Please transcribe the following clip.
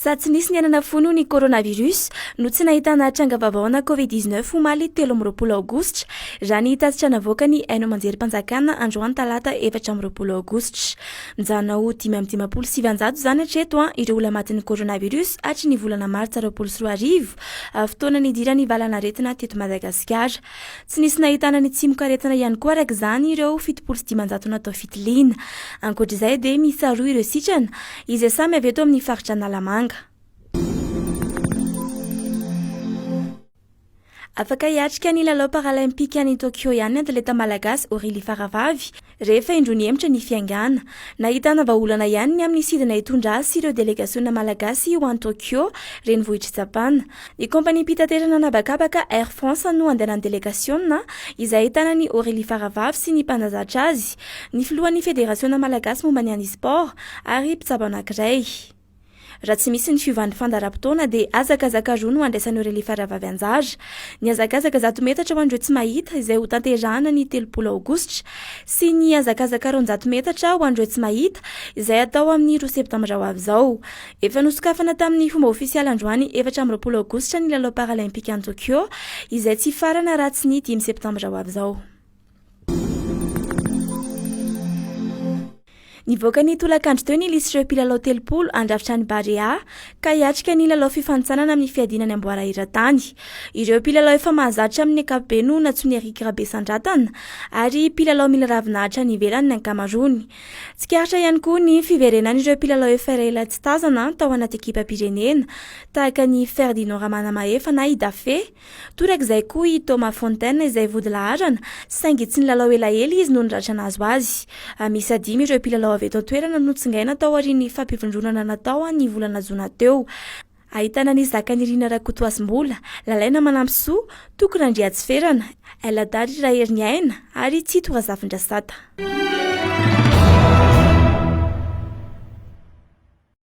Sady tsy nisy ny aina nafoy noho ny coronavirus no tsy nahitana tranga vaovao-na Covid 19 omaly 23 aogositra, raha ny tatitra navoakan'ny haino aman-jerim-panjakana androany talata 24 aogositra. Mijanona ho 955 izany hatreto ireo olona matin'ny coronavirus hatry ny volana martsa 2020, fotoana nidiran'ny valanaretina teto Madagasikara. Tsy nisy nahitana ny tsimokaretina ihany koa araka izany ireo 570 natao fitiliana. Ankoatra izay dia miisa roa ireo sitrana, izay samy avy eto amin'ny faritra Analamanga. Afaka hiatrika ny lalao paralaimpika any Tokyo ihany ny atleta malagasy Aurélie Faravavy, rehefa indroa nihemotra ny fiaingàna. Nahitana vahaolana ihany ny amin'ny sidina hitondra azy sy ireo delegasiona malagasy ho any Tokyo, renivohitr'i Japana. Ny kaompaniam-pitaterana an'habakabaka Air France no andehanan'ny delegasiona, izay ahitana an'i Aurélie Faravavy sy ny mpanazatra azy, ny filohan'ny federasiona malagasy momba ny handisport ary mpitsabo anankiray. Raha tsy misy ny fiovan'ny fandaharam-potoana dia hazakazaka roa no handraisan'i Aurélie Faravavy anjara. Ny hazakazaka 100 metatra ho an'ireo tsy mahita izay hotanterahana ny 30 aogositra sy ny hazakazaka 200 metatra ho an'ireo tsy mahita izay hatao amin'ny roa septambra ho avy izao. Efa nosokafana tamin'ny fomba ofisialy androany 24 aogositra ny lalao paralympique any Tokyo izay tsy hifarana raha tsy ny dimy septambra ho avy izao. Nivoaka ny tolakandro teo ny lisitr'ireo mpilalao 30 handrafitra ny Barea ka hiatrika ny lalao fifanintsanana amin'ny fiadiana ny amboara eran-tany. Ireo mpilalao efa mahazatra amin'ny ankapobeny no nantsoin'i Eric Rabesandratana ary mpilalao mila ravinahitra any ivelany ny ankamaroany. Tsikaritra ihany koa ny fiverenan'ireo mpilalao efa elaela tsy tazana tao anaty ekipam-pirenena tahaka an'i Ferdinand Ramanamahefa na i Dafe. Torak'izay koa i Thomas Fontaine izay vodilaharana, saingy tsy nilalao elaela izy noho ny ratra nahazo azy. Miisa dimy ireo mpilalao avy eto an-toerana notsingaina tao aorian'ny fampivondronana natao ny volana jona teo. Ahitana an'i Zakanirina Rakotohasimbola, Lalaina Manampisoa, Toky Randriatsiferana, El Hadary Raheriniaina ary Tsito Razafindrasata.